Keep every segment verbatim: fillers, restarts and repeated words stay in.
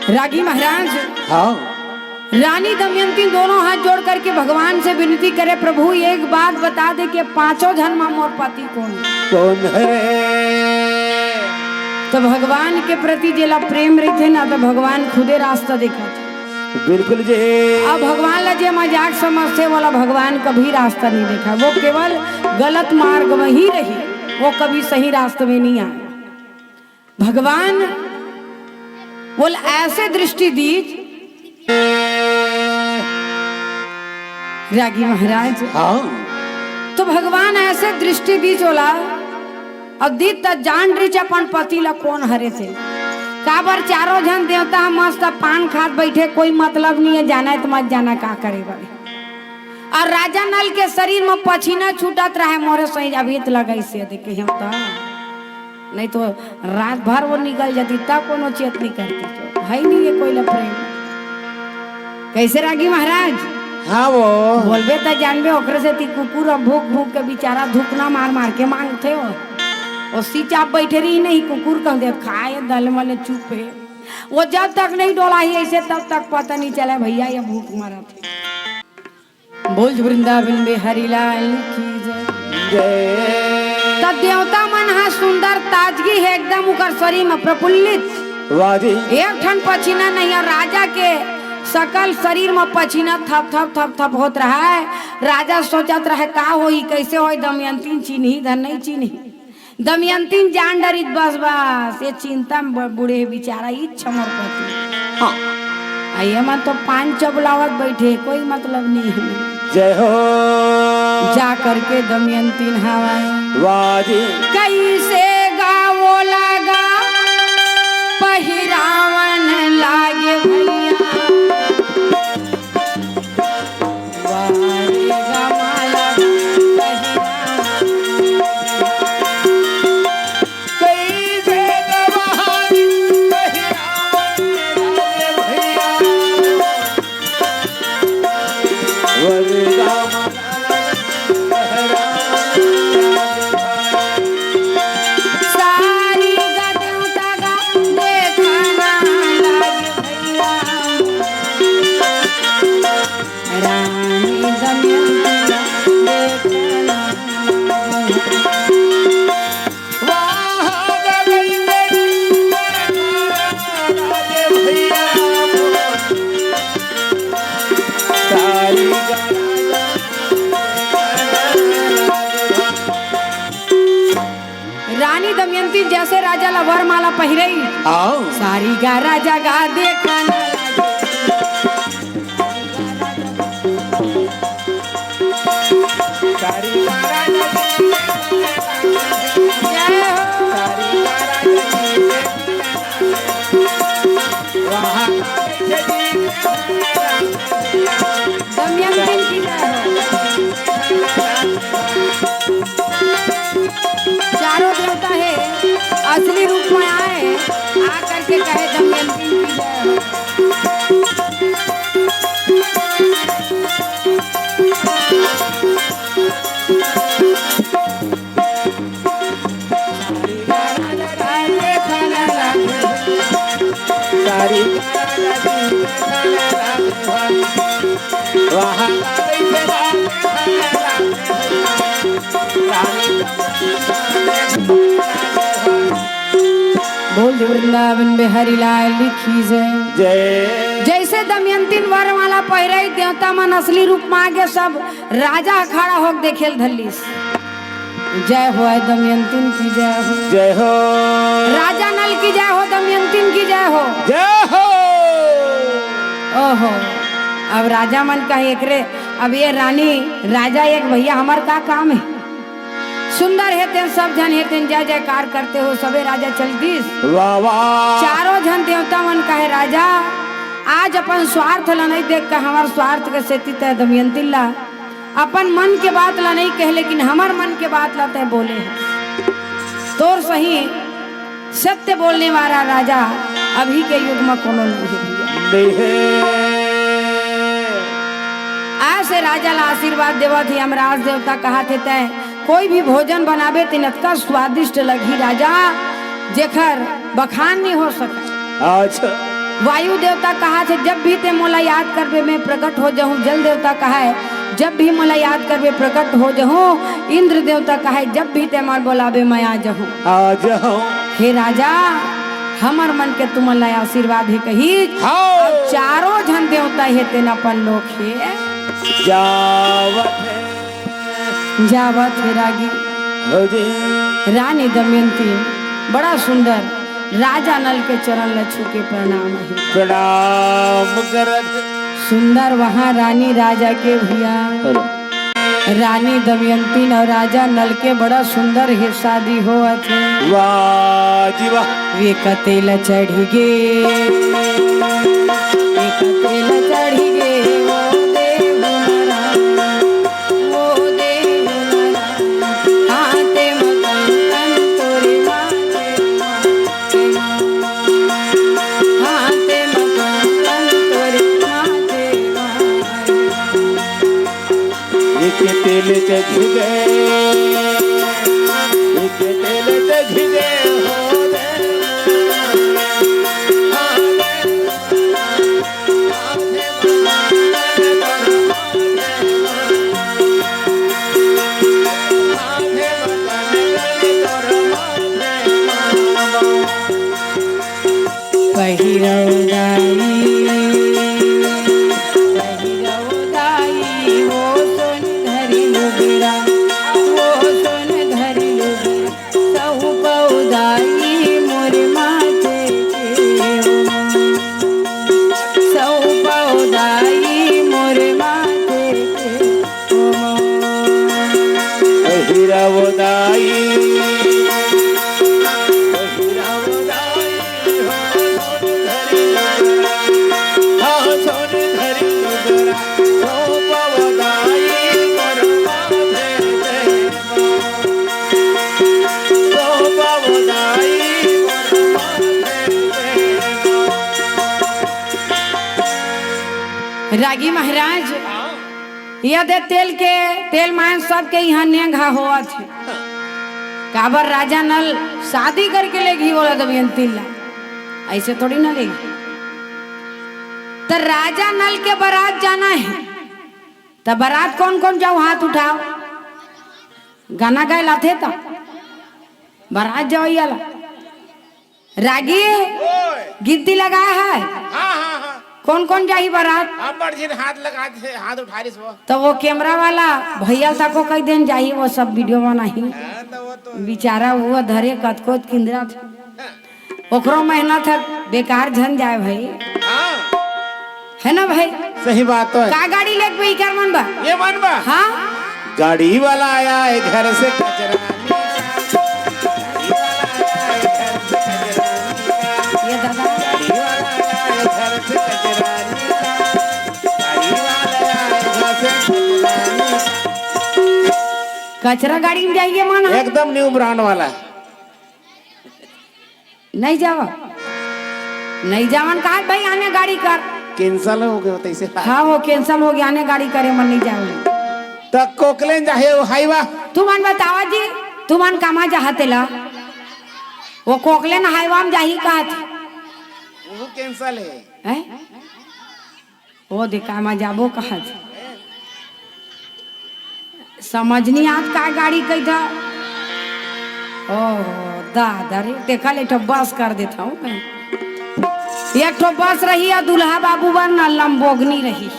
रागी महाराज, हाँ। रानी दमयंती दोनों हाथ जोड़ करके भगवान से विनती करे, "प्रभु, एक बात बता दे कि पांचों झन मा मोर पति कोन हे?" कोन हरे? तो भगवान के प्रति जेला प्रेम रहिथे ना, तो भगवान खुदे रास्ता दिखाथे। बिल्कुल जी। अब भगवान ला जे मजाक समझथे, वाला भगवान कभी रास्ता नहीं देखा, वो केवल गलत मार्ग में ही रही, वो कभी सही रास्ते में नहीं आए। भगवान बोल ऐसे दृष्टि दीज, रागी महाराज। हाँ। तो भगवान ऐसे दृष्टि दीज ओला, अब दीद त जान रिच अपन पति ला कोन हरे थे। काबर चारों झन देवता ह मस्त पान खात बैठे, कोई मतलब नहीं है, जाना है तो मत जाना, का करे बड़े। और राजा नल के शरीर में पसीना छूटत रहे, मोरे सही अभी त लगाई से देखे हम तो। नहीं तो रात भर वो निकल जाती, तब कोनो चेत नहीं करती। तो है नहीं ये कोई ला प्रेम। कैसे रागी महाराज? हाँ वो। बोलबे त जानबे, ओकरे से ती कुकुर अब भूख भूख के बेचारा धुकना मार मार के मांगथे हो। वो सिचाप बैठे रही नहीं, कुकुर कह दे, "खाए दल मले चुप है।" वो जब तक नहीं डोला ही ऐसे, तब तक पता नहीं चला भैया ये भूख मरत है। बोल वृंदावन बिहारी लाल की जय। जय। त देवता मन हा सुंदर ताजगी है एकदम, उकर शरीर में प्रफुल्लित। वाह जी। एक ठन पसीना नहीं, और राजा के सकल शरीर में पसीना थप थप थप थप होत रहा है। राजा सोचत रहे, "का होई, कैसे होई, दमयंती चिन्ही धन नहीं चिन्ही।" दमयंती जान डरित, बस, बस, ये चिंता में ब-, बूढ़े बेचारा इच्छा मोर पति। हाँ। आ ये मन तो पान चबलावत बैठे, कोई मतलब नहीं है। जय हो। जा करके दमयंती हवा। वाह जी। कैसे गावो लगा, पहिरावन लागे भैया। सारी गा देवता गा देखना लागे भैया। रानी दमयंती ला देखना। वाह, गगन में भैया। सारी रानी दमयंती जैसे राजा ला वरमाला पहिरई। आओ। सारी गा राजा गा देखना। जय हो। दमयंती की जय हो। चारों देवता है, असली रूप में आए, आ करके कहे दमयंती की जय हो। बोल वृंदावन बिहारी लाल की जय। जय। जैसे दमयंतीन वरमाला पहिराई, देवता मन असली रूप में आगे, सब राजा खड़ा होके देखेल धल्लीस। जय हो, आय दमयंतीन की जय हो। जय हो। राजा नल की जय हो, दमयंतीन की जय हो। जय हो। ओहो, अब राजा मन कहे एकरे, अब ये रानी, राजा एक भैया, हमार का काम है? सुंदर हे तेन, सब झन हे तेन, जय जयकार करते हो, सबे राजा चल दिस। वाह, वाह। चारों झन देवता मन कहे, "राजा, आज अपन स्वार्थ ला नहीं देख के, हमार स्वार्थ के सेती तय दमयंती ला अपन मन के बात ला नहीं कहे, लेकिन हमर मन के बात ला तय बोले है। तोर सही सत्य बोलने वाला राजा अभी के युग में कोनो नहीं है भैया।" नहीं है। ऐसे राजा ला आशीर्वाद देवत ही यमराज देवता कहा थे, "तय कोई भी भोजन बनाबे, तेन अतका स्वादिष्ट लगही राजा, जेकर बखान नहीं हो सके।" अच्छा। वायु देवता कहाथे, "जब भी ते मोला याद करबे, मैं प्रकट हो जाहूँ।" जल देवता कहाय, "जब भी मोला याद करबे, प्रकट हो जाहूँ।" इंद्र देवता कहाय, "जब भी ते मोला बोलाबे, मैं आ जाहूँ।" आ जाहूँ। हे राजा, हमर मन के तुमन ला आशीर्वाद हे कही। हाँ। अउ चारों झन देवता हे तेन अपन लोक हे। जावत हे। जावत हे रागी। हो जी। रानी दमयंती बड़ा सुंदर राजा नल के चरण ल छू के प्रणाम हे। प्रणाम करत। सुंदर वहाँ रानी राजा के भैया। हेलो। रानी दमयंती अउ राजा नल के बड़ा सुंदर हे शादी होवत हे। वाह जी वाह। वे कते ल चढ़ी गे, वे कते ल चढ़ी गे, ओ देव महाराज। ओ देव महाराज, हाथे म कंगन तोरे माथे म, हाथे म कंगन तोरे माथे म। एक तेल चढ़ गए, एक तेल चढ़ गए हो रे। पहिरव दाई, पहिरव दाई, वो सोन धरी लुगरा, वो सोन धरी लुगरा। सहुपव दाई मोर माथे के ओमा, सहुपव दाई मोर माथे के ओमा। पहिरव दाई, पहिरव दाई, हो सोन धरी लुगरा, हो सोन धरी लुगरा, सहुपव दाई मोर माथे के रागी महाराज, ये दे तेल के, तेल मायन सबके इहाँ नेंग हा होवत हे। काबर राजा नल शादी करके लेगही ओला दमयंती ला, अइसे थोड़ी ना लेगही। त राजा नल के बरात जाना हे, त बरात कोन कोन जाहू हाथ उठाव। गाना गाय ल आथे त बरात जवइया ला। रागी ओए। गिनती लगाय हे। हाँ, हाँ, हाँ। कोन कोन जाही बरात? अब्बड़ झिन हाथ लगा दे, हाथ उठा रिस वो। त वो कैमरा वाला भैया तको कहि देन जाही, वो सब वीडियो बनाही। हाँ, त वो तो बेचारा वो धरे कतकोत किंदरा थे। ओकरो मेहनत ह बेकार झन जाय भाई। हाँ। हे ना भाई? सही बात हे। का गाड़ी लेके भाई कर मन बा? ये मन बा? हाँ। गाड़ी वाला आया है घर से कचरा निकाल। गाड़ी वाला आया है घर से कचरा निकाल। ये दादा। गाड़ी वाला आया है घर से कचरा निकाल। गाड़ी वाला आया है घर से कचरा निकाल। कचरा गाड़ी में जाइए मन। एकदम न्यू ब्रांड वाला। नहीं जावा, नहीं जावन कहा भाई, आने गाड़ी कर। कैंसिल हो गयो तैसे। हाँ, वो कैंसिल हो गया, आने गाड़ी करे मन नहीं जावन। त कोकलेन जाहे वो हाईवा। तुमन बतावा जी, तुमन कामा जाहा तेला? वो कोकलेन हाईवा में जाही कहा थे। वो कैंसिल है। हैं? ओ दे, कामा जाबो कहा थे। समझ नहीं आत का गाड़ी कही था। ओ दादा रे, देखा ले, एक ठो बस कर देता हूँ मैं। एक ठो बस रही या दूल्हा बाबू बर ना लंबोगनी रही।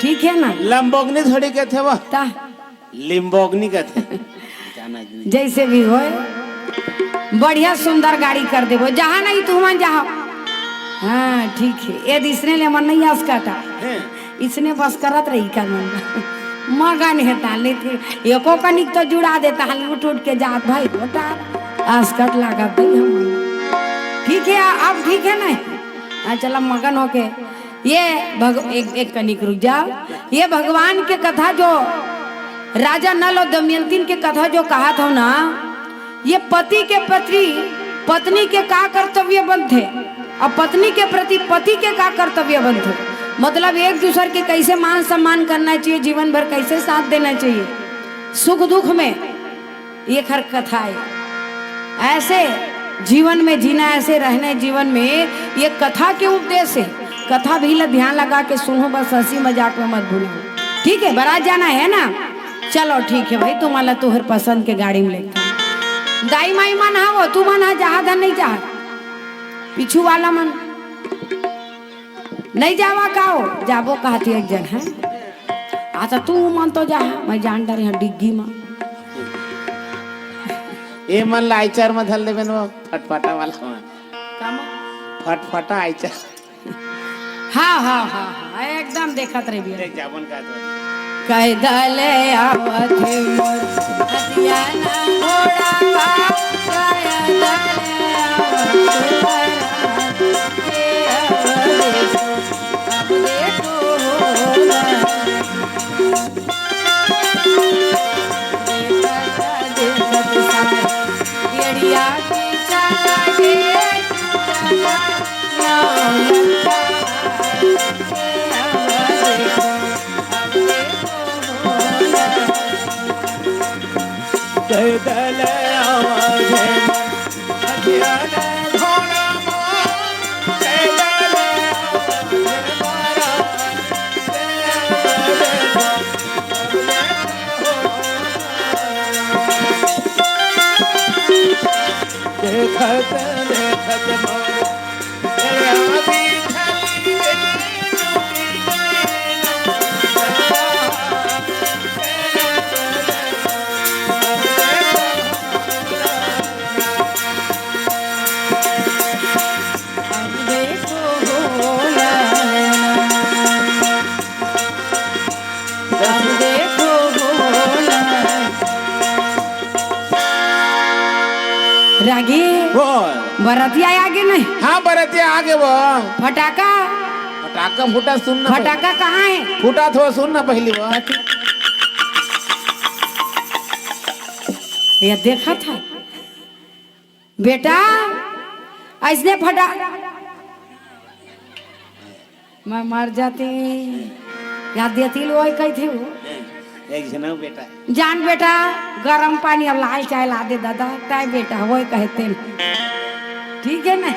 ठीक है ना? लंबोगनी थोड़ी कहते वो। ता? लिम्बोगनी कहते। जैसे भी होय, बढ़िया सुंदर गाड़ी कर देबो। जहाँ नहीं तुमन जहाँ। हाँ, ठीक है। ये इसने ले मन नहीं आस काटा। हैं। इसने बस करत रही का मन। मगन है ताले थे। एको कनिक तो जुड़ा देता हल उठ उठ के जात भाई बेटा। आस कट लागत भाई हम। ठीक है, अब ठीक है ना? हाँ, चला मगन होके। ये भग-, एक, एक कनिक रुक जाओ। ये भगवान के कथा जो राजा नल और दमयंती के कथा जो कहा था ना, ये पति के प्रति पत्नी के का कर्तव्य बनथे और पत्नी के प्रति पति के का कर्तव्य बनथे, मतलब एक दूसर के कैसे मान सम्मान करना चाहिए, जीवन भर कैसे साथ देना चाहिए सुख दुख में, ये हर कथा है। ऐसे जीवन में जीना ऐसे रहना है, जीवन में ये कथा के उपदेश है। कथा भी ला ध्यान लगा के सुनो, बस हंसी मजाक में मत भूलो। ठीक है, बारात जाना है ना? चलो ठीक है भाई, तुम्हारा तुहर पसंद के गाड़ी में लेके। दाई माई मन हा वो, तू मन हा जहा धन नहीं जहा, पीछू वाला मन नहीं जावा का हो, जाबो कहती एक जन है। अच्छा तू मन तो जा, मैं जान डरे हूँ डिग्गी में। ए मन ला आइचर में धर लेबे न वो फटफटा वाला में। का में? फटफटा आइचर। हाँ, हाँ, हाँ, हाँ, एकदम देखत रहिबे। देख जाबन का तो। कैदले आवत हे मोर हथियाना घोड़ावा, कैदले आवत हे मोर हथियाना। अब देखो ना। देखत, देखत सारी एड़िया के चला गे, चला गे, अब देखो, अब देखो ना। कैदले आवत हे अब देखो हो अब देखो हो। रागी, वो। बरतिया आगे नहीं? हाँ, बरतिया आगे वो। फटाका? फटाका फूटा सुन ना पहले। फटाका कहाँ है? फूटा थो सुन ना पहली वो। ये देखा था। बेटा, ऐसने फटा-, मैं मर जाती। याद देती लो, ओए कहती हूँ। एक झन बेटा। जान बेटा, गरम पानी और लाल चाय ला दे दादा, ताय बेटा, ओए कहते। ठीक है ना?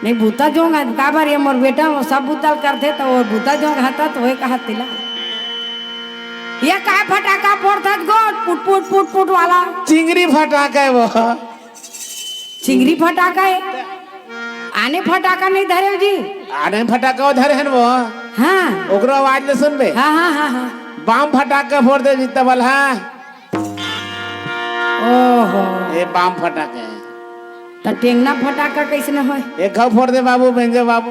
नहीं, बूता जोंग हे, काबर ये मोर बेटा, वो सब बूता ल करथे, त वो बूता जोंग हता, त वो कहा तिला। ये काय फटाका फोड़थस गो, पुट, पुट, पुट, पुट वाला? चिंगरी फटाका हे वो। चिंगरी फटाका हे? आने फटाका नहीं धरे हो जी? आने फटाका वो धरे हन वो। हाँ। ओकरो आवाज ले सुनबे। हाँ, हाँ, हाँ, हाँ। बाम फटाका फोड़ दे जी तबल, हाँ। ओहो। ये बाम फटाका हे। त टेंगना फटाका कैसने होय? एक घाव फोड़ दे बाबू, बेंजो बाबू।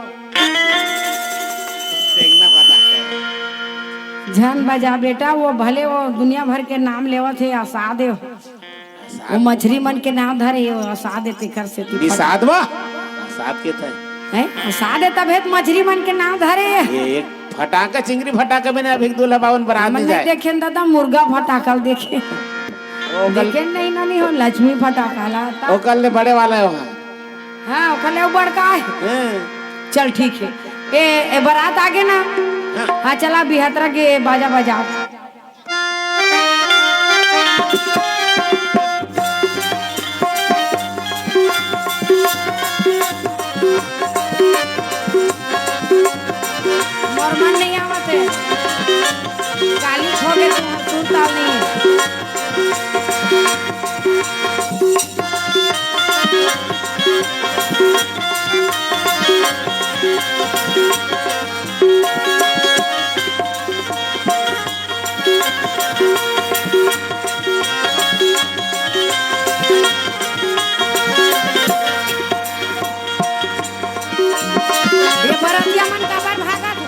टेंगना फटाका हे। झन बजा बेटा, वो भले वो दुनिया भर के नाम लेवत हे, असाद हे। वो मछरी मन के नाम धरे हे, वो असाद हे, तेकर सेती निषाद बा? असाद के थे। हैं? असाद हे, तभे त मछरी मन के नाम धरे हे। ये एक फटाका, चिंगरी फटाका बिना अभी दूल्हा बावन बरात हमन नहीं नहीं जाए। देखे न दादा, मुर्गा फटाका ल देखे। ओकर देखे नहीं, नहीं हो, लक्ष्मी फटाका ला था। ओकर ले बड़े वाला हे वहाँ। हाँ, ओकर ले बड़का हे। हाँ। चल ठीक हे। ए, ए, बरात आगे ना? हाँ। हाँ, चला बिहतरा के बाजा बजाओ। मोर मन नहीं आवत हे। काली खो गे तू, सुरताल नहीं हे। ये बरतिया मन काबर भागत हे?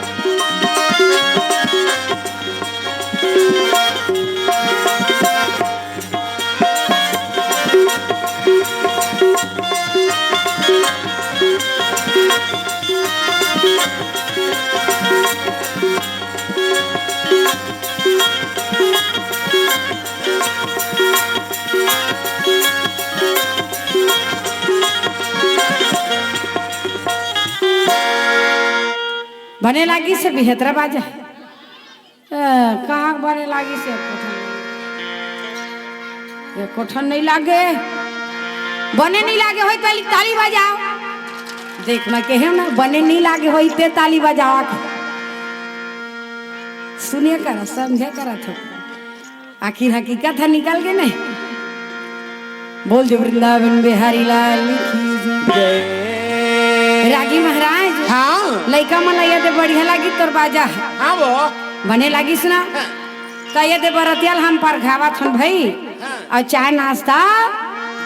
बने लागिस हे बिहतरा बाजा। ए, कहाँ बने लागिस हे? एको ठन नहीं लागे। बने नहीं लागे होई, पहले ताली बजाओ। देखना के है ना, बने नहीं लागे होई ते ताली बजाओ। सुनिए कर, समझे करत हो। आखिर हकीकत ह निकल गे नहीं। बोल दे वृंदावन बिहारी लाल की जय। रागी महाराज, हाँ। लइका मन ला ये दे बढ़िया लागी तोर बाजा। हाँ वो। बने लागिस ना? हाँ। त ये दे बरतिया ल हम परघावत हन भाई। हाँ। अउ चाय नाश्ता?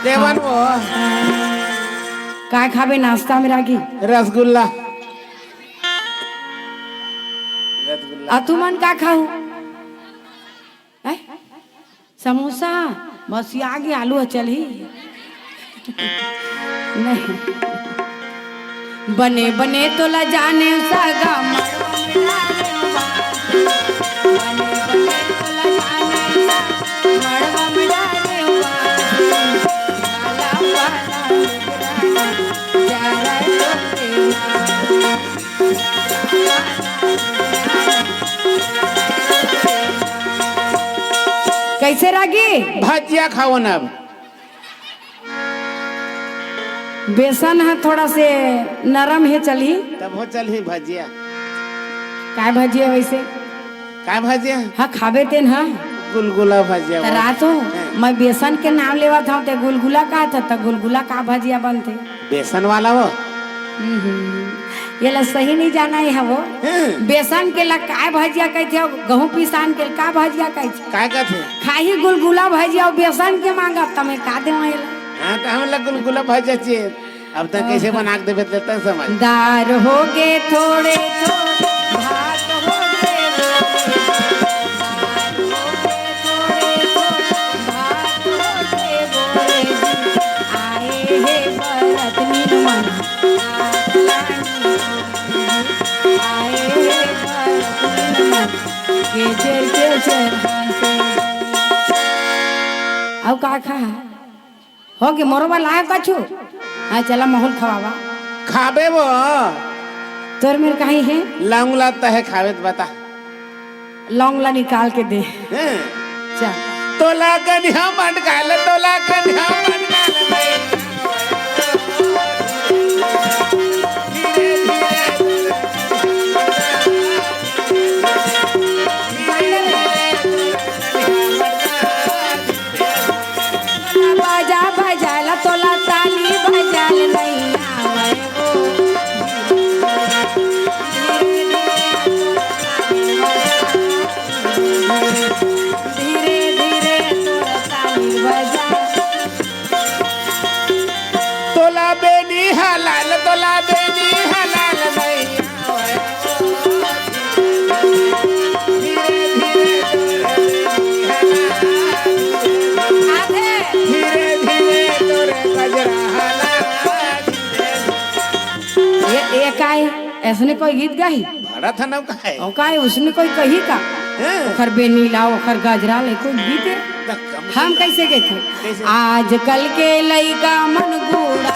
देवन वो। का खाबे नाश्ता में रागी? रसगुल्ला। रसगुल्ला। अउ तुमन का खाहू? हैं? समोसा? बस ये आगे आलू ह चलही। नहीं। बने बने तोला जाने सगा मड़वा में डाले हुआ। बने बने तोला जाने सगा मड़वा में डाले हुआ। काला काला लुगरा जा रहा है। कैसे रागी? भजिया खाओ ना अब। बेसन ह थोड़ा से नरम हे, चलही। तब हो चलही भजिया। काय भजिया वैसे? काय भजिया? हाँ, खाबे तेन ह। गुलगुला भजिया त वो। रात हो, हाँ। मैं बेसन के नाम लेवत हूँ, ते गुलगुला कहत ह, त गुलगुला का भजिया बनथे? बेसन वाला वो। हम्म, ये ला सही नहीं जाना है वो। हम्म। बेसन के ला काय भजिया कहथे, गहूं पिसान के का भजिया कहथे? काय कहथे? खाही गुलगुला भजिया अउ बेसन के मांगत, त मैं का देवां ये ला? हाँ, त हम ला गुलगुला भजिया चाहिए। अब तक कैसे बना के देबे, ते तक समझ। दार हो गे थोड़े थोड़े, भात हो गे थोड़े, दार हो गे थोड़े थोड़े, भात हो गे थोड़े। आए हे बरतनी मन, आए हे बरतनी मन, केचर केचर हाँसे। अउ का खा? हो गे, मोरो बर लाए कछु? हाँ, चला, माहौल खवावा। खाबे वो। तोर मेर कहीं है? लौंग ला त है, खाबे त बता। लौंग ला निकाल के दे। हैं? चल। तोला कनिहा मन काल, तोला कनिहा मन काल भाई। बाजा बजाला तोला ताली बजाल नहीं आवे वो। धीरे धीरे तोला ताली बजा। तोला बेनी हलाल, तोला बेनी हलाल नहीं आवे वो। आधे। धीरे धीरे तोरे गजरा हला। ये, ये काय? ऐसने कोई गीत गाही? भड़ा था ना काय? ओ काय, उसने कोई कही का? हैं? ओखर बेनी ला, ओखर गजरा ले, कोई गीत है? ना, कम से हम कम। कैसे गए थे? कैसे? आजकल के लइका मन गुड़ा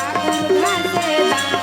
गुड़ा से